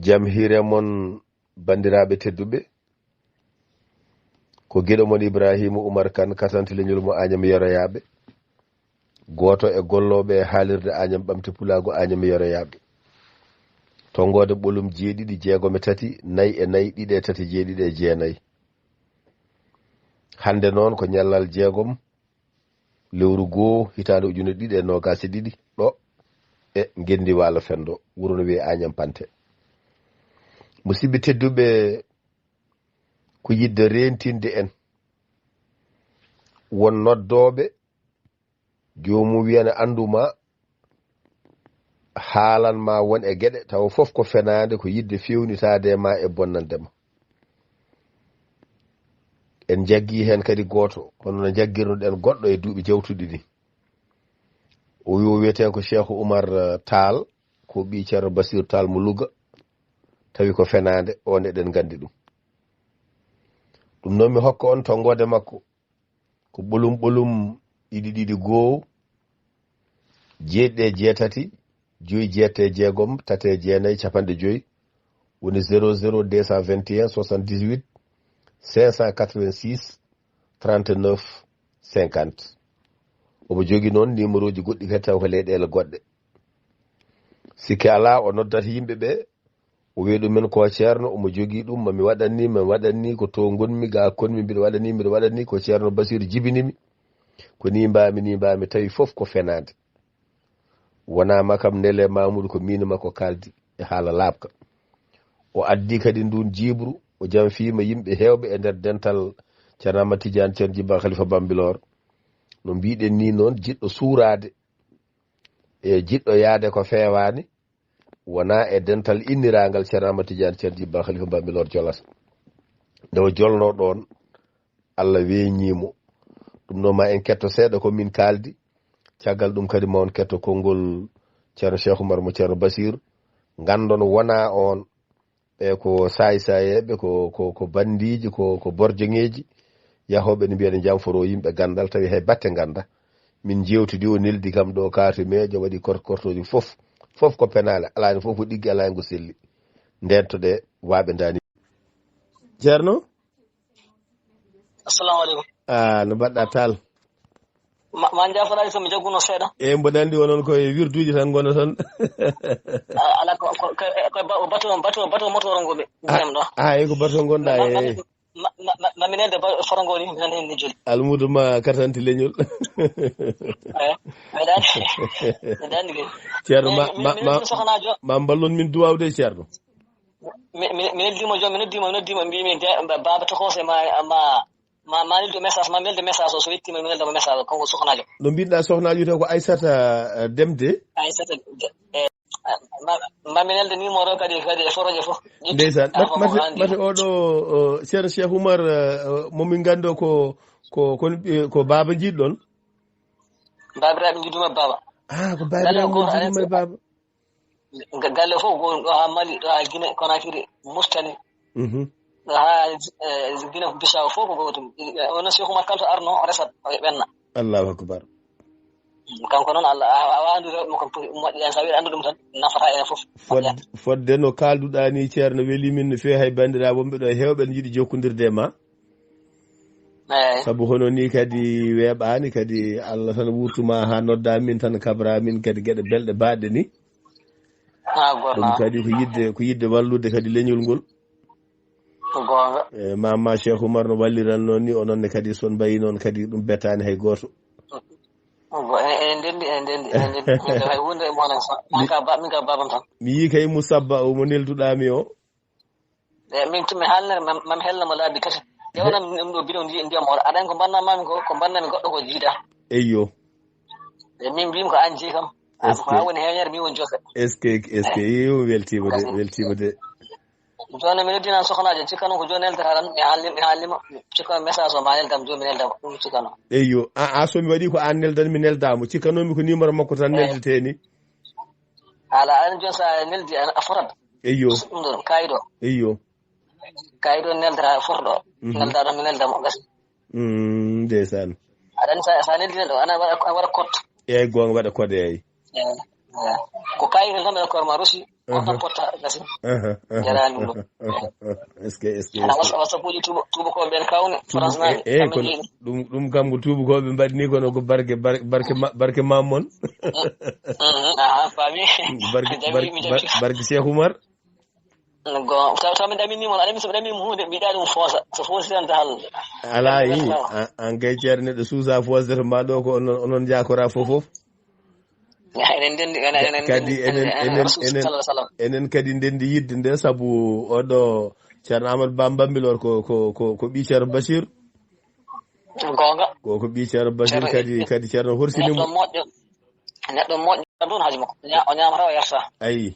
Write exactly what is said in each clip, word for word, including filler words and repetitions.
Jam hiire mon, banndiraaɓe tedduɓe. Ko giɗo mon Ibrahima Umar Kan, katanti leñol mo Añam Yeroyaaɓe. Gooto e gollooɓe e haalirde Añam Ɓamte Pulaagu Añam Yeroyaaɓe. Tonngoode ɓolum jeeɗiɗi, jeegom e tati, nayi e nayi, ɗiɗi e tati, jeeɗiɗi e jeenayi. Hannde noon ko ñallal jeegom, lewru goo, hitaande ujunere ɗiɗi e noogaas e ɗiɗi, ɗo e Ngenndi Waalo Fenndo, wuro no wiyee Añam Pante. Musidɓe tedduɓe, ko yiɗde reentinde en, won noddooɓe, joomum wiyana anndu ma, haalan ma won e geɗe, tawa fof ko fenaande, ko yiɗde feewnitaade ma e bonnande ma. En njaggii heen kadi gooto, hono no njaggirno-ɗen goɗɗo e duuɓi jawtuɗi ni. O wi o wiyetee ko Cheikh Oumar, eh, Tall, ko ɓii Ceerno Basiir Tall mo Louga, tawi ko fenaande, oon eɗen nganndi ɗum. Ɗum noon mi hokka on tonngoode makko, ko ɓolum ɓolum ɗiɗi ɗiɗi goo, jeeɗiɗi e jeetati, joyi jeetati e jeegom, tati e jeenayi, capanɗe joyi, woni zéro zéro deux cent vingt et un soixante-dix-huit cinq cent quatre-vingt-six trente-neuf cinquante. Omo jogii noon numéro ji goɗɗi kadi taw ko leyɗeele goɗɗe. Sikke alaa, o noddat yimɓe ɓe, o wiya ɗumen ko ceerno, omo jogii ɗum, mami waɗan ni, mami waɗan ni, ko to ngonmi, ga konmi, mbiɗa waɗa ni, mbiɗa waɗa ni, ko Ceerno Basiir jibini mi. Ko ni mbaami, ni mbaami, tawi fof ko fenaande. Wonaa ma kam nele Mamoudou, ko miin e makko kaaldi e haala laaɓka. O addi kadi ndun jiiɓru, o janfiima yimɓe heewɓe e nder dental Ceerno Ahmad Tidiane Ceerno Jibba Khalifa Bambilor. No mbiɗen ni noon, jiɗɗo suuraade e jiɗɗo yaade ko feewaani, wonaa e dental inniraangal Ceerno Ahmad Tidiane Ceerno Jibba Khalifa Bambilor jolata. Nde o jolnoo ɗoon, Allah weeñii mo. Ɗum noon ma en ketto seeɗa ko min kaaldi. Caggal ɗum kadi ma on ketto konngol Ceerno Cheikh Oumar mo Ceerno Basiir. Nganndon wonaa oon. Ɓe ko saay-saayeeɓe, ko, ko, ko banndiiji, ko, ko borjoŋeeji. Yahooɓe ne mbiya ne jamforoo yimɓe ganndal, tawi hay batte ngannda. Min njeewtidi, o neldi kam ɗo, kaartumeejo, waɗi kor-, kortooji fof. Fof ko penaale, alaa heen fof ko ɗiggi, alaa heen ko selli. Ndento ɗe, waaɓe ndaani. Ceerno? Assalamu aleykum. Ah, no mbaɗɗa, Tall? Ma, ma njaafo alaa so mi jagguno seeɗa. E, mboɗo anndi onon koye wirduuji tan ngonoton. Ah, alaa ko, ko, ko, ko ba-, bato, bato, bato motooro ngo ɓe, ah, ndiyam ɗo. Ah, e ko bato ngonɗa, ma, ma, e. Ma, ma, ma, ma mi nelde ba-, foto ngo ni, mi nande heen ni joli. Almuudo ma katanti leñol. Eh, mi daani, mi daani kay. Ceerno, ma, mi, ma, mi, ma, mi sohnajo. Ma mballon min duwawde, Ceerno. Mi, mi, mi noddima joom, mi noddima, mi noddima, mbimi de, ba-, baaba tokose ma, ma, ma, ma neldu message, ma melde message o, so yettima mi nelda mo message o, kanko sohnajo. No mbiɗɗa sohnajo taw ko Aissata, eh, Demde? Aissata De-, eh, ma, ma mi nelda numéro kadi, kadi e foroje fof. Ndeysaan, ah, mate, mate oɗo, o, Ceerno Cheikh Oumar, eh, mo min nganndo ko, ko, ko, eh, ko baaba jiɗɗon? Babiraɓe jiɗuma baaba. Ah, ko babiraɓe jiɗuma baaba. Ga-, galle fof ko ɗo haa Mali, ɗo haa Guinée Conakry, Mauritanie. Mhm. Ɗo haa, eh, Guinée Bissau fof ko gootum. Eh, onon Cheikh Oumar kala to arno, o resat, o ɓenna. Allahu akbar. Kanko noon, Allah, a, a waawi anndude rewɓe makko fof, moƴƴi en, so a wiɗa anndu ɗum tan, nafata en fof. Fod-, moƴƴa. Fodde no kaalduɗaa ni, Ceerno, weli min no feewi, hay banndiraaɓe wonɓe ɗo heewɓe ne njiɗi jokkondirde e ma. Eey. Sabu hono ni kadi weeɓaani, kadi Allah tan wuurtuma haa noddaa min tan, kabraa min kadi geɗe belɗe baɗɗe ni. Ah, goto. Ɗum kadi ko yiɗde, ko yiɗde wallude kadi leñol ngol. Ko goonga. E, Mama Cheikh Oumar no walliran noon ni, onon ne kadi, so on mbayii noon kadi, ɗum bettaani hay gooto. Ko go-, e-, eɗen ndenndi, eɗen ndenndi, eɗen ndenndi. Hay huunde e mon en so-, min ka ba-, min ka baabam tan. Mi yii kay Moussa Ba o mo nelduɗaa mi o. E, min tun mi haalnere, mam-, mami helna mo laabi tati. Ƴeewana min ɗum ɗo bidon ndi-, ndiyam o. Aɗa anndi ko mbannamami ko, ko mbannami goɗɗo ko jiida. Eyyo. E min mbimi ko an jeyi kam. Est-ce que, ko an woni heeñere, min woni jofe. Est-ce que, est-ce que, eh, iyo, weltiima de, weltiima de. Jooni mi noddii noon sohnajo, cikka noon ko jooni neldata tan, mi haalni-, mi haalnii mo, cikka message o ma neldam, jooni mi nelda mo, ɗum cikka noon. Eyyo, a, a, so mi waɗi ko an neldan, mi nelda mo, cikka noon mi ko numéro makko tan, eh, neldetee ni. Ala, an jooni so a neldi, a, a fotat. Eyyo. Ɗum ɗon, kayit o. Eyyo. Kayit o neldata, foto ɗo. Mhm. Nelda ɗo, mi nelda mo, gasi. Mm, ndeysaan. Aɗa anndi sa, sa neldi neɗɗo, ana waɗa, waɗa code. Eyyi, goonga, waɗa code, eyyi. Eyyi, eyyi. Ko kayit tan ɓe koor ma reçu. On tan potta gasi. Jarani ɗum ɗo. Est-ce que, est-ce que, ana wasa wasa puuji tuuba tuuba ko ɓen kawni France nani e kono ɗum ɗum kam ko tuuba ko ɓe mbaɗni kono ko barke barke barke ma- barke mammon. Aha, fami. Barke barke barke Cheikh Oumar. Go taw taw mi ɗamini mon aɗa mi so ɗamini mo hunde mbiɗa ɗum foosa so foosi tan dal. Ala yi. An kay ceerno neɗɗo suusa foosde to ma ɗo ko onon onon jakora fof fof. Eɗen ndenndi enen eɗen kadi eɗen eɗen eɗen eɗen sallah sallam. Enen kadi ndenndi yidde nde sabu oɗo ceerno amadou ba mbambilor ko ko ko ko ɓi ceerno basir. Goonga. Ko ko ɓi ceerno basir kadi kadi ceerno horsini mo. Neɗɗo moƴƴo neɗɗo moƴƴo ɗum haji makko o ñaamata o yarta. Ayi.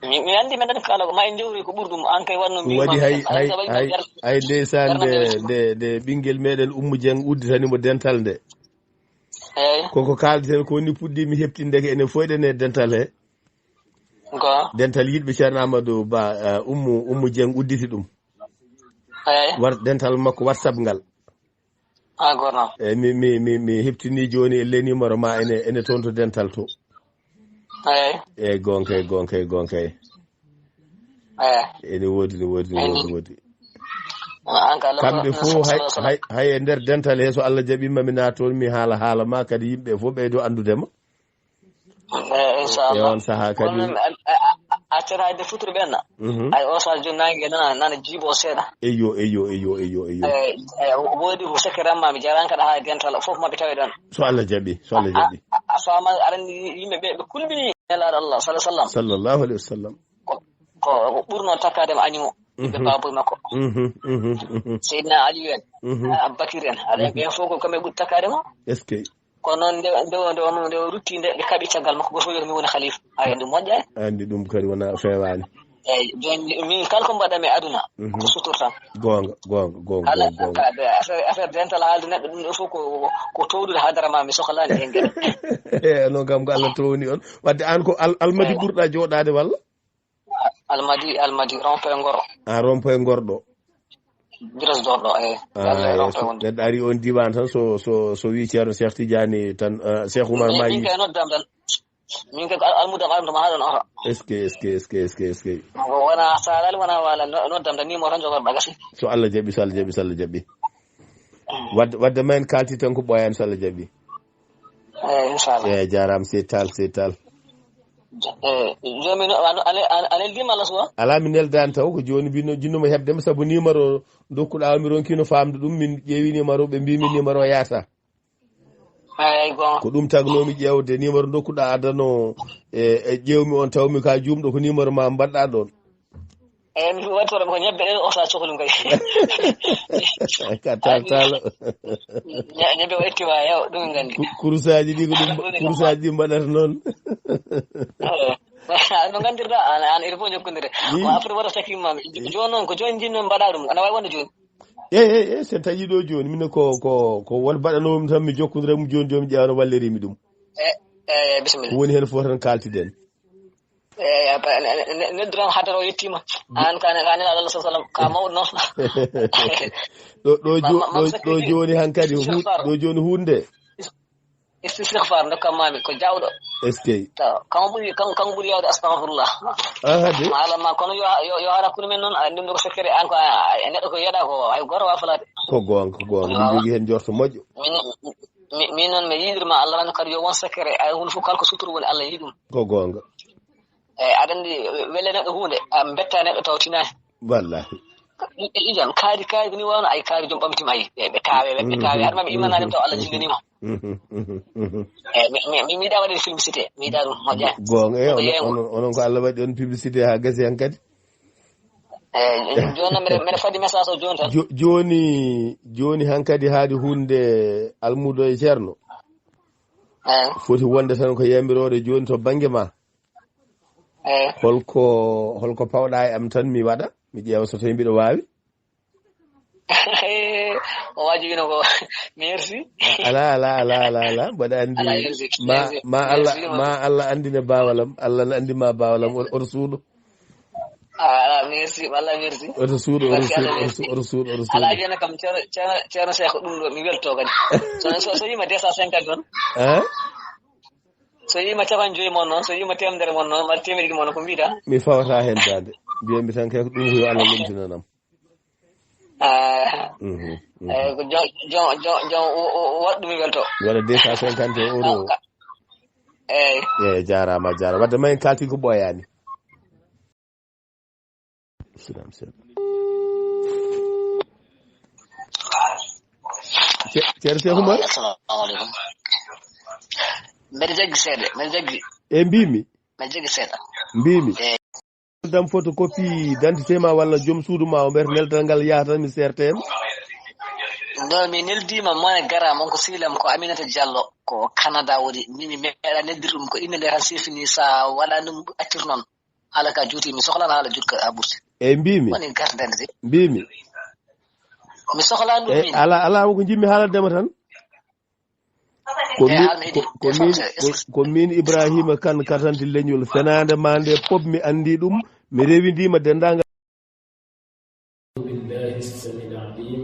Mi anndi men dañi kaala ma en jowri ko ɓurɗum an kay wanno mbi waɗi hay hay hay hay ndeysaan nde nde nde ɓinngel meɗen ummu jeng udditani mo dental nde. Eyi. Koko kaalden ko ni puɗɗimi heɓtinde ko enen fof eɗen e dental he. Go dental yiɗɓe ceerno amadou ba. Ummu ummu jeng udditi ɗum. Eyi. War dental makko whatsapp ngal. A gorno. Eyi mi mi mi mi heɓtini joni e le numéro ma ene ene toon to dental to. Eyi. Eyi gonkay gonkay gonkay. Eyi. Ene woodi ne woodi ne woodi woodi. Kamɓe fof hay hay hay e nder dental he so allah jaɓima mi naat toon mi haala haala ma kadi yimɓe fof ɓeydo anndudema. Eyi inchallah on saha kadi. Accata hayde futur ɓenna. Ay o saha joni nangue nana nana jiibo seeɗa. Eyyo eyyo eyyo eyyo eyyo. Eyi woodi ko sekkere amma mi jarani kadi ha dental fof maɓe tawi ɗon. So allah jaɓi so allah jaɓi. A fama aɗa andi yimɓe ɓe ɓe kulɓini nelaɗo allah sallah sallam. Sallallahu alayhi wa sallam. Ko ko ɓurno takkade mo añimo. Ɓe baboy makko. Seydina aliou en. Aboubacar en aɗa ɓen fof ko kamɓe ɓuuri takkade mo. Est ce que. Kono noon nde nde nde nde rutti nde ɓe kaɓi caggal makko goto fof wiya ko min woni khalifa. Ay ɗum moƴƴa. Andi ɗum kadi wona fewani. Eyyi joni min kala ko mbaɗami e aduna ko sutur tan. Gonga gonga gonga gonga. Affaire dental haalde neɗɗo ɗum ɗo fof ko ko towɗude hadara ma mi sohlani hen gueɗe. Eyyi non kam ko allah towni on wadde an ko almadi ɓurɗa joɗade walla? Almadi almadi rompoye ngoro. A rompoye ngorɗo. Biros dorɗo e. Neɗɗo ari on diwan tan so so so wi ceerno cheikh tidiani tan cheikh oumar ma yi. Min kay noddam tan min kay ko almudam aɗum toma haɗon oto. Est ce que est ce que est ce que est ce que est ce que wona salal wona walal noddam tan nimo tan jogorɗa gasi. So allah jaɓi so allah jaɓi so allah jaɓi. Wadde wadde ma en kalti tan ko ɓoyan so allah jaɓi. Eyi inchallah. Eyi jarama sey tal sey tal. Eyi joni a neldima allah suwa. Ala mi neldani taw ko joni mbino jinnuma heɓdema saabu numéro dokkuɗa o mi ronkino famde ɗum min ƴeewi numéro ɓe mbimi numéro yata. Eyi gonga. Ko ɗum tagnomi ƴewde numéro dokkuɗa adano e ƴewmi on tawmi ka jumɗo ko numéro ma mbaɗɗa ɗon. Eyyi mi waɗi toon ko ñebbe ɗe o sa cohli kay. Ka tal tal. Ñebbe o ettima yaw ɗum gandi. Kurusaji ɗi ko ɗum kurusaji ɗi mbaɗata noon. No gandirɗa an an ene fof jokkondire. Ko après wata sakkima joni noon ko joni jinno mbaɗa ɗum ana wawi wonde joni. Eyyi eyyi eyyi sen taƴi ɗo joni min ko ko ko won mbaɗanomi tan mi jokkondira mum joni joni mi ƴeewa no wallirimi ɗum. Eyyi eyyi bisimilla. Ko woni hen fof tan kaltiɗen. Eyi nedduran hadara o yettima an kane kane alah sa sallam ka mawɗo noon. Ɗo ɗo joni hankadi ɗo joni hunde. Ististigfar dokkammami ko jawɗo. Est ce que taw kanko ɓuri kanko kanko ɓuri yawde astahfirullah. Ahade ma alah ma kono yo yo hara hakkude men noon a ɗum ɗo ko sekkere an ko e neɗɗo ko yeɗa ko hay goto wawa falade. Ko gonga ko gonga min jogi hen jorto moƴƴo. Min noon mi yiɗirma allah tan kadi yo won sekkere ay hunde fof kala ko suturu woni allah yiɗi ɗum. Ko gonga. Eyyi aɗa andi wele neɗɗo hunde a betta neɗɗo taw tinani. Wallahi. Ijan kaari kaari ni wano ay kaari joom ɓamtima ay ɓe kaawe ɓe kaawe haɗa maɓe imanade taw allah jillinima. Eyyi mi mi mi yiɗa waɗen publicité mi yiɗa ɗum moƴƴa. Gonga e onon onon ko allah waɗi on publicité ha gasi han kadi. Eyyi joni noon mbiɗa mbiɗa fadde message o joni tan. Joni joni hankadi haadi hunde almudo e ceerno. Foti wonde tan ko yamiroore joni to banggue ma. Holko holko pawɗa e am tan mi waɗa mi ƴeewa so tawi mbiɗo wawi. O waji wino ko merci. Ala ala ala ala ala mbaɗa andi ma ma allah ma allah andine bawalam allah ne andi ma bawalam oto suuɗo. Ala merci walla merci. Oto suuɗo oto suuɗo oto suuɗo oto suuɗo. Ala jona kam ceerno ceerno ceerno cheikh ɗum ɗo mi welto kadi. So so yima deux cent cinquante on. So wiima capanɗe joyi mon noon, so wiima teemedere mon noon, walla teemedde ɗiɗi mon noon, ko mbiɗa? Mi fawata heen daande. Mbiyammi tan kay ko ɗum ko yo Allah lomtinanam. Ah, mhm, mhm. Eh, ko jon, jon, jon, jon, o, o, o waɗa ɗum e welto. Waɗa deux cent cinquante euros. Eeyi. Eeyi, jaaraama, jaaraama. Wadde ma en kaalti ko ɓooyaani. Salam, salam. Ce-, Ceerno Cheikh Oumar? Assalamu alaikum. Mbeɗa jaggi seeɗa, mbeɗa jaggi. E mbimi? Mbeɗa jaggi seeɗa. Mbimi? Eeyi. Dam photocopie d'identité ma walla joom suudu ma o mbiyata neldangal yaha tan mi serten. No mi neldima mo e garam on ko silam ko Aminata Diallo ko Canada woni mi mi meeɗa neldir ɗum ko inde nde tan sefini sa waɗa ɗum accir noon. Haala ka juuti mi sohlana haala juutka ha ɓurti. Eyi mbimi. Woni carte d'identité. Mbimi. Mi sohlani ɗum. Eyi min. Ala ala ko jimmi haaladema tan. Ko min, ko, ko min, ko, ko min Ibrahima Kane katante leñol fenaande ma nde pop mi anndi ɗum, mi rewindiima denndaangal. بالله السميع العليم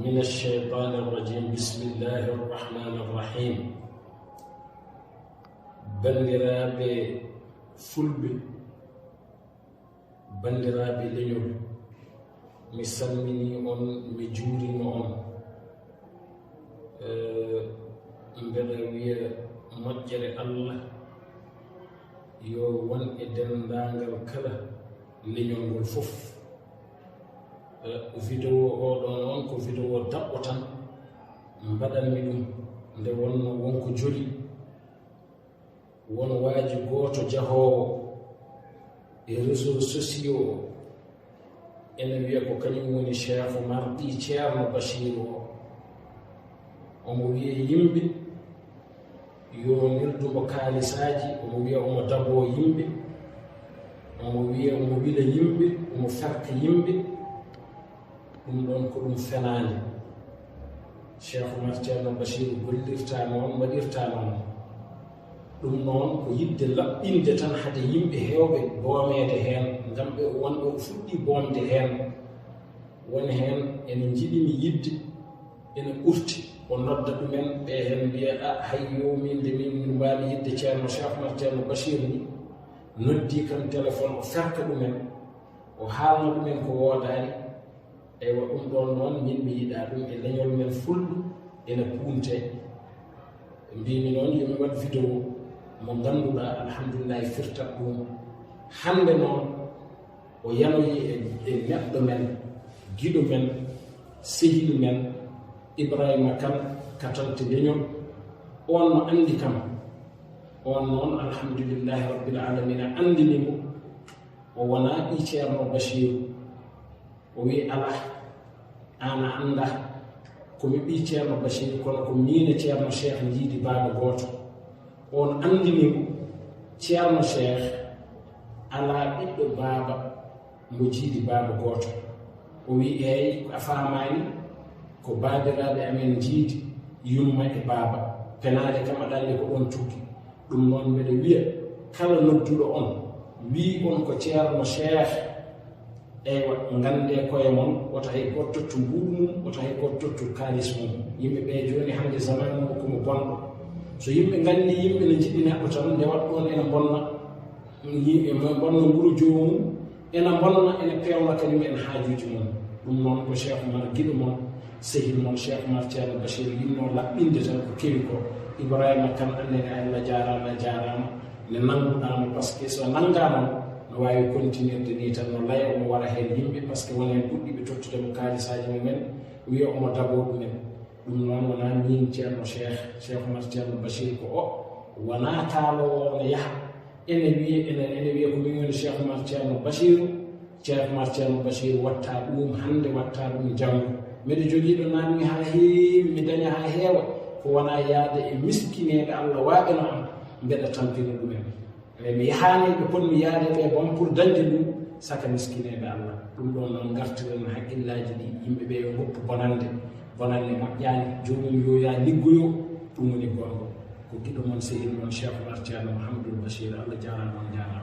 من الشيطان الرجيم. بسم الله الرحمن الرحيم. Banndiraaɓe fulɓe, banndiraaɓe leñol, mi salminii on, mi juuriima on. Eh, mbeɗa wiya moƴƴere Allah yo won e denndaangal kala leñol ngol fof. Eh, vidéo oɗo noon ko vidéo daɓɓo tan mbaɗanmi ɗum, nde wonnoo wonko joli. Won waaji gooto jahoowo e réseaux sociaux o, ene wiya ko kañum woni Cheikh Oumar ɓii Ceerno Bachir o. Omo wiya yimɓe yo neldu mo kaalisaaji, omo wiya omo daboo yimɓe, omo wiya omo wila yimɓe, omo ferka yimɓe. Ɗum ɗoon ko ɗum fenaande. Cheikh Oumar Ceerno Bachir gollirta noon, waɗirta noon. Ɗum noon ko yiɗde laɓɓinde tan hade yimɓe heewɓe boomeede heen, ngam ɓe wonɓe o fuɗɗii boomde heen. Won heen ene njiɗi mi yiɗde, ene ɓurti o nodda ɗumen, ɓe heen mbiya, "A, hay yo min de min, min mbaawi yiɗde Ceerno Cheikh Oumar Ceerno Bachir ni." Noddi kam téléphone, o ferka ɗumen, o haalna ɗumen ko woodaani. Eywa, ɗum ɗoon noon, min mi yiɗaa ɗum e leñol men fulɓe, ene puunte. Mbimi noon, yo mi waɗ vidéo mo ngannduɗaa, alhamdulillahi, firtat ɗum. Hannde noon, o yanoyi e, e neɗɗo men, giɗo men, sehil men, Ibrahima Kane, katante leñol. On no anndi kam. On noon, alhamdulillahi rabbil alamina, anndini mo. O wonaa ɓii Ceerno Bachiru. O wiyi, "Alaa, aan a anndaa ko mi ɓii Ceerno Bachir, kono ko miin e Ceerno Cheikh njiidi baaba gooto." Oon anndini mo, Ceerno Cheikh alaa ɓiɗɗo baaba mo jiidi baaba gooto. O wiyi, "Eey, a faamaani, ko baabiraaɓe amen njiidi yumma e baaba. Penaale kam aɗa anndi ko ɗoon tuggi." Ɗum noon mbeɗa wiya kala nodduɗo on, wii on ko Ceerno Cheikh, eywa, nganndee koye mon, wota hay gooto tottu mbuuɗu mum, wota hay gooto tottu kaalis mum. Yimɓe ɓee jooni hannde zamaanu mum ko mo bonɗo. So yimɓe nganndii yimɓe ne njiɗi neɗɗo tan, ndewat ɗoon ene mbonna, yimɓe mo mbonna nguru joomum, ene mbonna, ene peewna kañum en haajuuji mum. Ɗum noon ko Cheikh Oumar giɗo mon, sehil mon Cheikh Oumar Ceerno Bachir yinnoo laɓɓinde tan ko kewi ko. Ibrahima Kane, annene Allah jaaraama, a jaaraama. Ne nannguɗaa mo, par ce que so nanngaama mo, no waawi kontinirde nii tan, no laya omo wara heen yimɓe, par ce que won heen puɗɗiiɓe tottude mo kaalisaaji mumen, wiya omo daboo ɗumen. Ɗum noon wonaa miin Ceerno Cheikh, Cheikh Oumar Ceerno Bachir ko o, wonaa kaaloowo o no yaha. Ene wiya, ene, ene wiya ko min woni Cheikh Oumar Ceerno Bachiru, Ceerno Oumar Ceerno Bachir watta ɗum hannde, watta ɗum janngo. Mbeɗa jogii ɗo naamni haa heewi, mi daña haa heewa, ko wonaa yahde e miskineeɓe Allah waaɓe no am, mbeɗa tampina ɗumen. Eey, mi yahaani ɓe potmi yahde ɓe boom pour dañde ɗum, saka miskineeɓe Allah. Ɗum ɗoon noon, ngartiren hakkillaaji ɗi, yimɓe ɓe yo ngoppu bonande, bonande moƴƴaani, joomum yo yah liggoyo, ɗum woni goonga. Ko giɗo mon, sehil mon, Cheikh Oumar Ceerno Mouhamadoul Bachir, Allah jaaraama, on jaaraama.